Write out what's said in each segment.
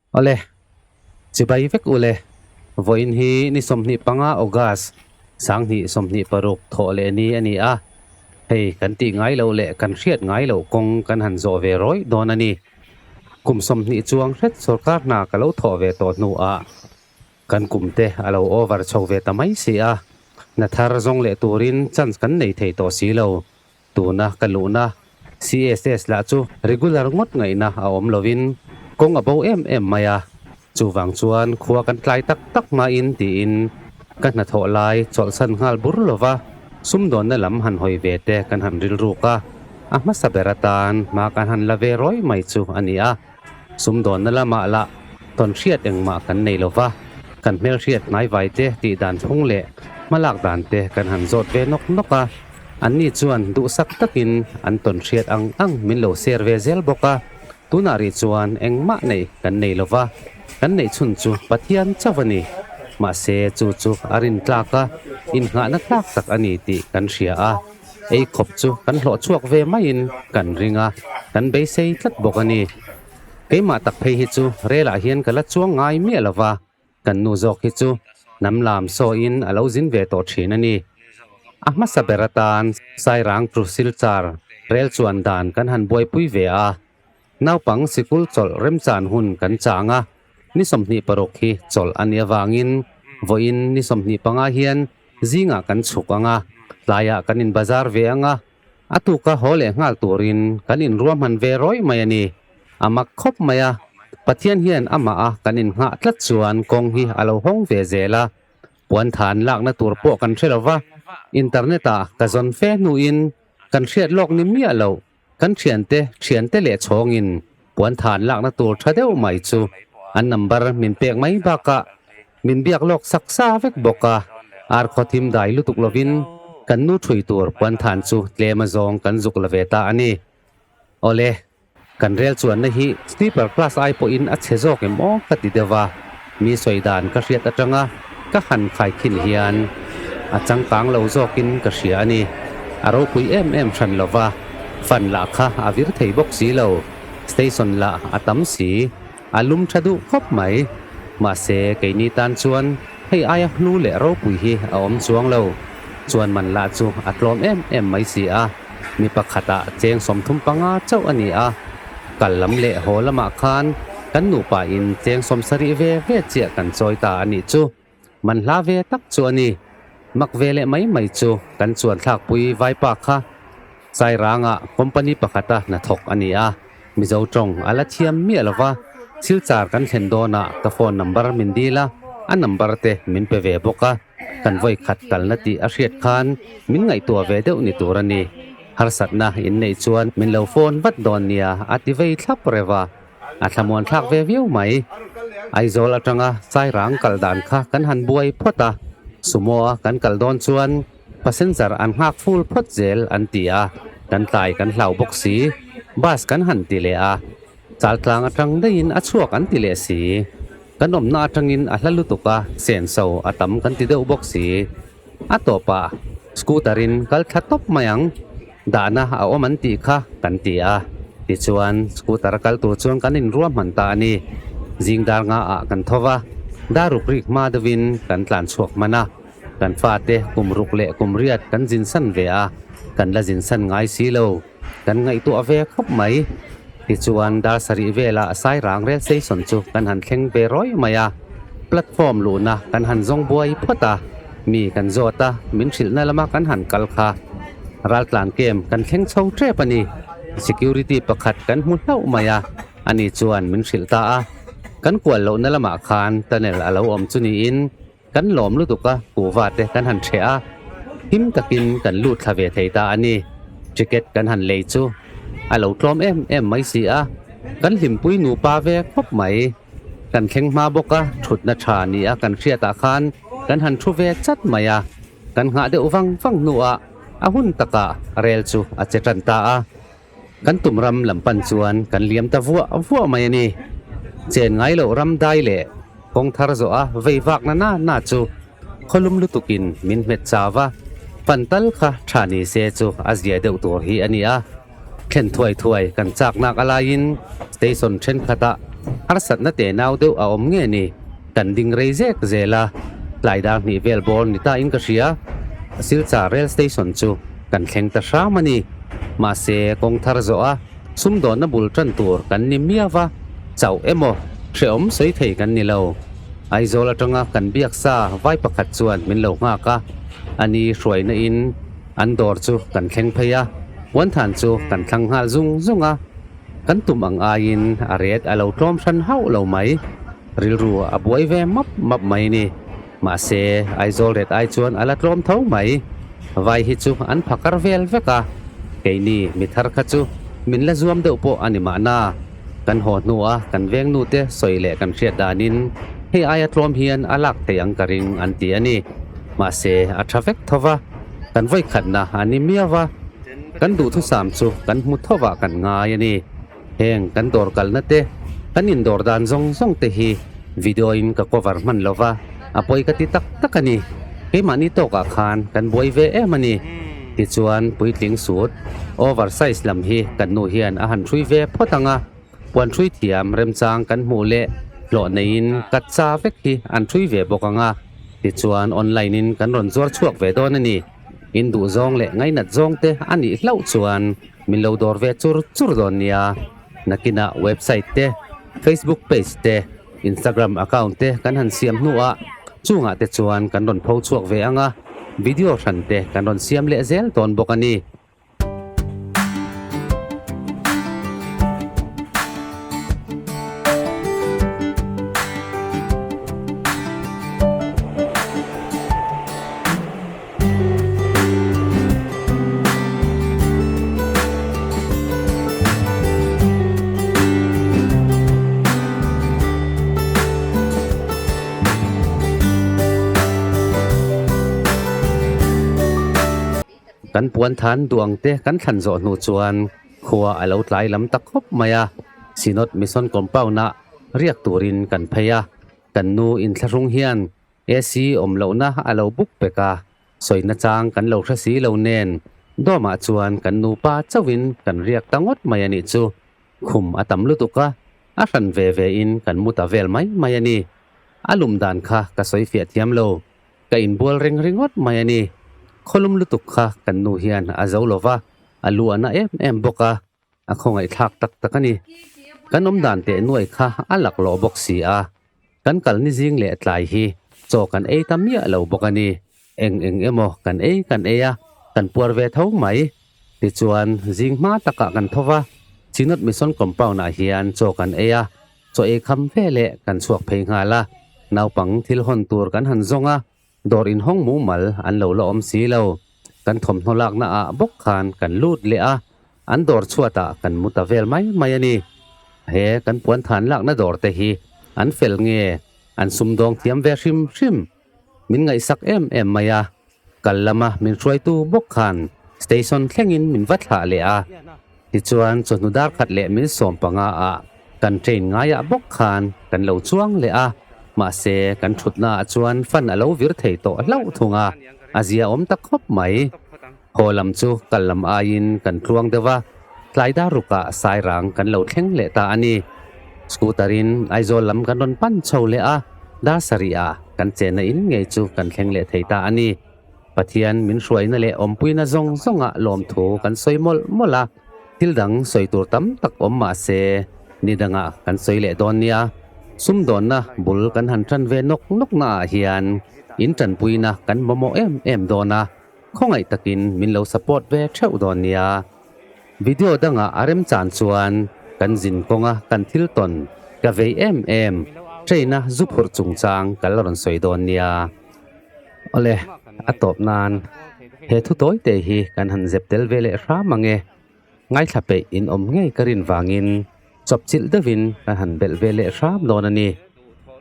Awle, chibai vek ule. Vawiin hi ni 25 August, 2026 thawh leh ni a ni a. Hei kan tih ngai loh leh kan hriat ngai loh kawng kan han zawh ve rawih dawn a ni. Kum 20 chuang hret sorkar hna ka lo thawh ve tawh hnuah kan kum te a lo over chho ve ta mai si a. Hna thar zawng leh turin chance kan nei thei tawh si lo. Tuna ka luhna CSS lah chu regular ngawt ngaihna a awm lovin kawng a bo em em mai a, chuvang chuan khua kan tlai tak tak hmain tiin ka hnathawh lai chawlhsan nghal bur lova sumdawnna lam han hawi ve te kan han rilruk a, a hmasa ber atan hma kan han la ve rawi mai chu a ni a. Sumdawnna lamah lah tawn hriat engmah kan nei lova, kan hmelhriat hnaivai te tih dan phung leh hmalak dan te kan han zawt ve nawk nawk a, anni chuan duhsak takin an tawn hriat ang ang min lo share ve zel bawk a, tunah rih chuan engmah neih kan nei lova, kan neih chhun chu Pathian chauh a ni. Mahse chu chu a rintlak a, innghahna tlak tak a ni tih kan hria a. Ei khawp chu kan hlawh chhuak ve maiin kan ring a, kan beisei tlat bawk a ni. Keimah tak phei hi chu relah hian ka la chuang ngai miah lo va, kan nu zawk hi chu hnam lam sawiin a lo zin ve tawh thin a ni. A hmasa ber atan Sairang to Silchar rel chuan dan kan han buaipui ve a, naupang sikul chawlh remchan hun kan chang a, ni 26 hi chawlh a nih avangin vawiin ni 25 hian Zingah kan chhuk ang a, tlaiah kan in bazar ve ang a, a tuka haw leh nghal turin kan in ruahman ve rawih mai a ni. A mak khawp mai a, Pathian hian amah a kan in nghah tlat chuan kawng hi a lo hawng ve zel a, puan than lakna tur pawh kan hre lo va, internet ah ka zawn fe hnuin kan hriat lawk ni miah loh kan thiante thiante leh chhawngin puan than lakna tur tha deuh mai chu an number min pek mai bakah min biak lawk sak sa vek bawk a, ar khaw thim dai lutuk lovin kan nu thui tur puan than chu tlem azawng kan zuk la ve ta a ni. Awle, kan rel chuanna hi sleeper class ai pawhin a chhe zawk em aw ka ti deuh a, mi sawi dan ka hriat atanga ka han khaikhin hian a changkang lo zawkin ka hria a ni. A ropui em em hran lo va, fan lah kha a vir thei bawk si lo, station lah a tam si, a lum tha duh khawp mai. Mahse, keini tan chuan hei aia hlu leh ropui hi a awm chuang lo. Chuan man lah chu a tlawm em em mai si a, mi pakhatah cheng 35 chauh a ni a, kal lam leh haw lamah khan kan nupa in cheng 70 ve ve chiah kan chawi ta a nih chu. Man hla ve tak chu a ni. Mak ve leh mai mai chu kan chuan thlakpui vaipa kha Sairanga company pakhata hnathawk a ni a, Mizo tawng a la thiam miah lo va, Silchar kan thlen dawnah ka phone number min dil a, a number te min pe ve bawk a, kan vawi khat kalna tih a hriat khan min ngaihtuah ve deuh ni tur a ni. Harsatna in neih chuan min lo phone vat dawn nia a ti vei thlap reuh a. A thlamuan thlak ve viau mai. Aizawl atanga Sairang kal dan kha kan han buai phawt a, Sumo a kan kal dawn chuan passenger an nghak full phawt zel an ti a, kan tlai kan hlau bawk si, bus kan han ti leh a, Chaltlang atang daihin a chhuak an ti leh si, kan awmna atangin a hla lutuk a, senso a tam kan ti deuh bawk si. A tawpah scooter in kal thla tawp mai ang, dahna a awm an tih kha kan ti a. Tichuan scooter a kal tur chuan kan inruahman ta a ni. Zing dar nga ah kan tho va, dar ruk rik hma deuhin kan tlan chhuak hman a. Kan fate kum ruk leh kum riat kan zin san ve a, kan la zin san ngai si lo, kan ngaihtuah ve khawp mai. Tichuan dar sarih velah Sairang rail station chu kan han thleng ve rawih mai a, platform luhna kan han zawng buai phawt a, mi kan zawt a, min hrilhna lama kan han kal kha raltlan kem kan thleng chho tep a ni. Security pakhat kan hmu hlauh mai a, ani chuan min hrilh ta a, kan kual lohna lamah khan tunnel a lo awm chu niin, Kan lawm lutuk a, kuhva te kan han hreh a, him takin kan lut thla ve thei ta a ni. Ticket kan han lei chu a lo tlawm em em mai si a, kan hlimpui nupa ve khawp mai. Kan thleng hma bawk a, thutna tha ni a kan hriatah khan kan han thu ve chat mai a, kan nghah deuh vang vang hnuah a hun takah rel chu a che tan ta a. Kan tum ram lam pan chuan kan liam ta vuah vuah mai a ni. Chen ngai loh ram dai leh kawng thar zawh a vei vak na na na chu khawlum lutukin min hmet chau va, fan tal kha tha ni se chu a zia deuh tur hi a ni a. Thlen thuai thuai kan chak nak a laiin station thenkhatah. Harsatna tenau deuh a awm nge ni? Kan ding rei zek zel a, tlai dar hnih vel bawr ni ta in ka hria. Silchar rail station chu kan thleng ta hram a ni. Mahse, kawng thar zawh a, sumdawnna bul tan tur kan ni miau va, chauh emaw hrehawm sawi thei kan ni lo. Aizawl atanga kan biak sa vai pakhat chuan min lo nghak a, ani hruaina in an dawr chu kan thleng phei a, puanthan chu kan thlang nghal zung zung a. Kan tum ang aiin a ret a lo tlawm hran hauh lo mai. Rilru a buai ve map map mai ni. Mahse, Aizawl ret ai chuan a la tlawm tho mai. Vai hi chu an phakar vel vek a, keini mi thar kha chu min la zuam deuh pawh a ni mahna. Kan haw hnua kan veng nute sawi leh kan hriat danin hei aia tlawm hian a lak thei ang ka ring an ti a ni. Mahse, a tha vek tho va, kan vawikhatna a ni miau va. Kan duhthusam chu kan hmu thovah kan ngai a ni. Heng kan dawr kalna te, kan indawr dan zawng zawng te hi video in ka cover hman lo va, a pawi ka ti tak tak a ni. Keimahni tawkah khan kan buai ve em a ni. Tichuan puitling sut, over size lam hi kan nu hian a han hrui ve phawt ang a, puan hrui thiam remchang kan hmuh leh hlawh neiin kat cha vek hi an hrui ve bawk ang a, tichuan online in kan rawn zuar chhuak ve dawn a ni. In duh zawng leh ngainat zawng te a nih hlauh chuan min lo dawr ve chur chur dawn nia. Nakinah website te, Facebook page te, Instagram account te kan han siam hnuah chungah te chuan kan rawn pho chhuak ve ang a, video hran te kan rawn siam leh zel dawn bawk a ni. Kan puan than duang te kan thlan zawh hnu chuan khua a lo tlai lam ta khawp mai a, Synod Mission Compound-ah riak turin kan phei a, kan nu inthlahrung hian AC awm lohna a lo buk pek a, sawina chang kan lo hre si lo nen dawmah chuan kan nupa chauhin kan riak ta ngawt mai a nih chu. Khum a tam lutuk a, a hran ve ve in kan mu ta vel mai mai a ni. A lum dan kha ka sawi fiah thiam lo, ka inbual reng ringawt mai a ni. Khawlum lutuk kha kan nu hian a zo lo va, a lu a na em em bawk a. A khawngaihthlak tak tak a ni. Kan awm dan teh nuai kha a laklawh bawk si a, kan kal ni zing leh tlai hi chaw kan ei ta miah lo bawk a ni. Eng eng emaw kan ei kan ei a, kan puar ve tho mai. Tichuan, zing hma takah kan tho va, Synod Mission Compound-ah hian chaw kan ei a, chaw ei kham ve leh kan chhuak phei nghal a, naupang thil hawn tur kan han zawng a, Dawr inhawng mumal an lo la awm si lo. Kan thawmhnaw lakna ah bawk khan kan lut leh a, an dawr chhuatah kan mu ta vel mai mai a ni. He kan puan than lakna dawr te hi an fel nge an sumdawng thiam ve hrim hrim. Min ngaihsak em em mai a, kal lama min hruaitu bawk khan station thlengin min va thlah leh a. Tichuan chawhnu dar khat leh min sawm panga ah kan train ngaiah bawk khan kan lo chuang leh a, mahse kan thutna ah chuan fan a lo vir thei tawh hlauh thung a, a zia awm ta khawp mai. Haw lam chu kal lam aiin kan tluang deuh a, tlai dar rukah Sairang kan lo thleng leh ta a ni. Scooter in Aizawl lam kan rawn pan chho leh a, dar sarih ah kan chenna in ngei chu kan thleng leh thei ta a ni. Pathian min hruaina leh awmpuina zawng zawngah lawmthu kan sawi mawlh mawlh a, thil dang sawi tur tam tak awm mah se ni dangah kan sawi leh dawn nia. Sumdawnna bul kan han tan ve nawk nawk naah hian in tanpuina kan mamawh em em dawn a, khawngaih takin min lo support ve theuh dawn nia. Video dangah a remchan chuan kan zin kawnga kan thil tawn ka vei em em train-a zu phurh chungchang ka la rawn sawi dawn nia. Awle, a tawp nan he thu tawi te hi kan han zep tel ve leh hram ang e. Ngaithla peih in awm ngei ka rin vangin chawp chilh deuhin kan han belh ve leh hram dawn a ni.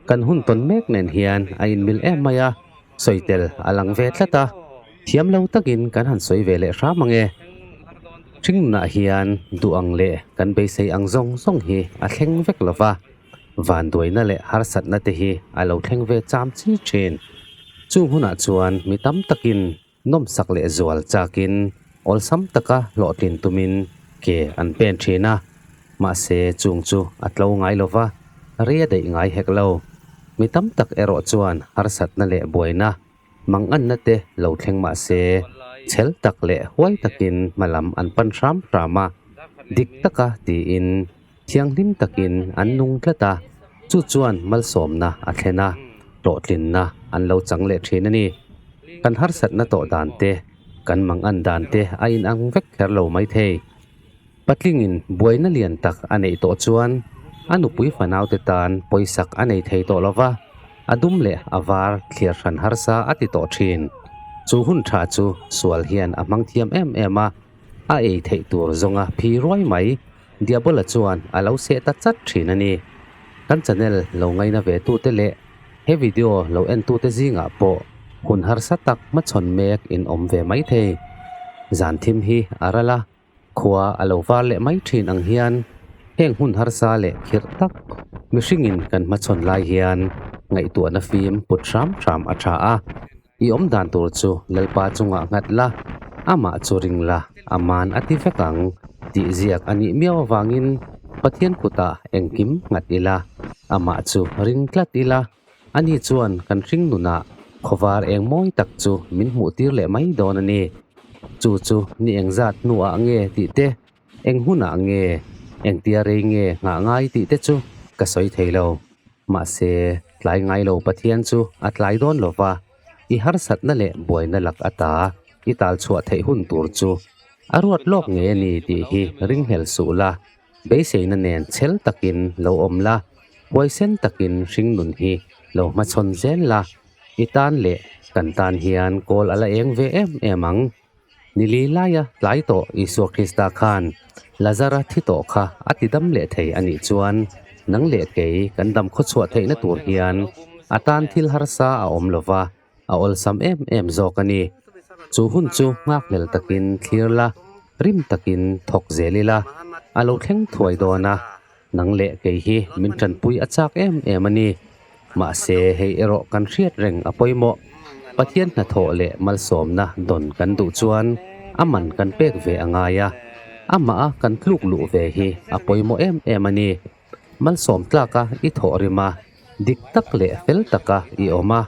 Kan hun tawn mek nen hian a inmil em mai a, sawi tel a lang ve tlat a, thiam lo takin kan han sawi ve leh hram ang e. Hringnunah hian duh ang leh kan beisei ang zawng zawng hi a thleng vek lo va. Vanduaina leh harsatna te hi a lo thleng ve cham chi thin. Chung hunah chuan mi tam takin nawmsak leh zual chakin awlsam taka hlawhtlin tumin ke an pen thin a, mahse chung chu a tlo ngai lo va. rei a daih ngai hek lo. Mi tam tak erawh chuan harsatna leh buaina manganna te lo thleng mah se, chhel tak leh huai takin hma lam an pan hram hram a, dik taka tiin thianghlim takin an nung tlat a, chu chuan malsawmna a thlen a, hlawhtlinna an lo chang leh thin a ni. Kan harsatna tawh dan te, kan mangan dan te a inang vek kher lo maithei. Patlingin buaina lian tak a neih tawh chuan a nupui fanaute tan pawisak a nei thei tawh lo va, a dum leh a var thliar hran harsa a ti tawh thin. Chu hun tha chu sual hian a hmang thiam em em a, a ei theih tur zawnga phi ruai mai Diabola chuan a lo seh ta chat thin a ni. Kan channel lo ngaina ve tute leh he video lo en tute zingah pawh hun harsa tak hmachhawn mek in awm ve maithei. Zan thim hi a ral a. Khua a lo var leh mai thin ang hian heng hmun harsa leh khirh tak mihringin kan hmachhawn lai hian ngaihtuahna fim put hram hram a tha a. I awm dan tur chu Lalpa chungah nghat la, amah chu ring la, a man a ti vek ang tih ziak a nih miau avangin Pathian kutah engkim nghat ila, amah chu ring tlat ila, ani chuan kan hring nunah khawvar eng mawi tak chu min hmuh tir leh mai dawn a ni. Chu chu ni engzat hnuah nge tih te, eng hunah nge, engtia rei nge nghah ngai tih te chu ka sawi thei lo. Mahse, tlai ngai lo Pathian chu a tlai dawn lo va, i harsatna leh buaina lak ata i tal chhuah theih hun tur chu a ruat lawk ngei a ni tih hi ringhlel suh la. Beiseina nen chhel takin lo awm la, huaisen takin hringnun hi lo hmachhawn zel la, i tan leh kan tan hian kawl a la eng ve em em ang. Nili laia tlai tawh Isua Krista khan Lazara thi tawh kha a ti dam leh thei a nih chuan nang leh kei kan dam khawchhuah theihna tur hian a tan thil harsa a awm lo va, a awlsam em em zawk a ni. Chu hun chu nghakhlel takin thlir la, rim takin thawk zel ila, a lo thleng thuai dawn a, nang leh kei hi min tanpui a chak em em a ni. Mahse hei erawh kan hriat reng a pawimawh. Pathian hnathawh leh malsawmna dawn kan duh chuan a man kan pek ve a ngai a, amah a kan tluk luh ve hi a pawimawh em em a ni. Malsawm tlaka i thawh rim a, dik tak leh fel taka i awm a,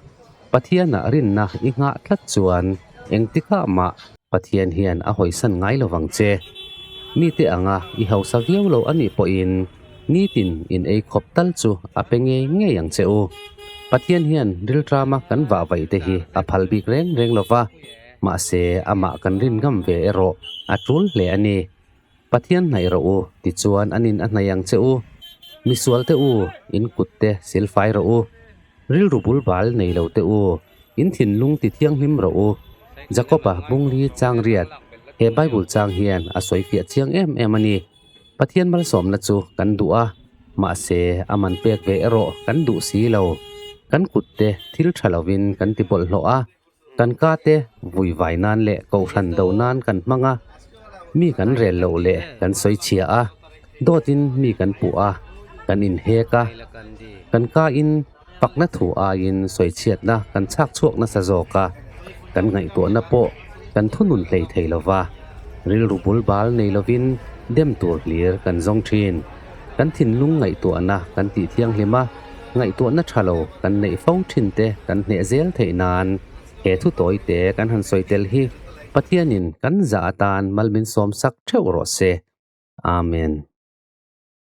Pathianah rinna i nghah tlat chuan engtikah mah Pathian hian a hawisan ngai lo vang che. Mite anga i hausa viau lo a nih pawhin nitin in ei khawp tal chu a pe ngei ngei ang che u. Pathian hian rilṭama kan vah vaih te hi a phal bik reng reng lo va, mahse amah kan rin ngam ve erawh a ṭul hle a ni. Pathian hnaih rawh u, tichuan an in a hnaih ang che u. Misual te u, in kut te silfai rawh u. Rilru bul bal nei lo te u, in thinlung ti thianghlim rawh u. Jakob-a bungli chang riat, He Bible chang hian a sawi fiah chiang em em a ni. Pathian malsawmna chu kan duh a, mahse a man pek ve erawh kan duh si lo. Kan kut te thil tha lovin kan ti bawlhhlawh a. Kan ka te vui vai nan leh kohhran do nan kan hmang a, mi kan rel loh leh kan sawi chhia a, dawtin mi kan puh a, kan inhek a, kan ka in pakna thu aiin sawi chhiatna kan chhak chhuak nasa zawk a, kan ngaihtuahna pawh kan thunun hlei thei lo va, rilru bul bal nei lovin dem tur hlir kan zawng thin. Kan thinlung ngaihtuahna kan tih thianghlim a, Ngaihtuahna tha lo kan neih fo thin te kan hneh zel theih nan he thu tawi te kan han sawi tel hi Pathianin kan zah atan mal min sawm sak theuh rawh se. Amen.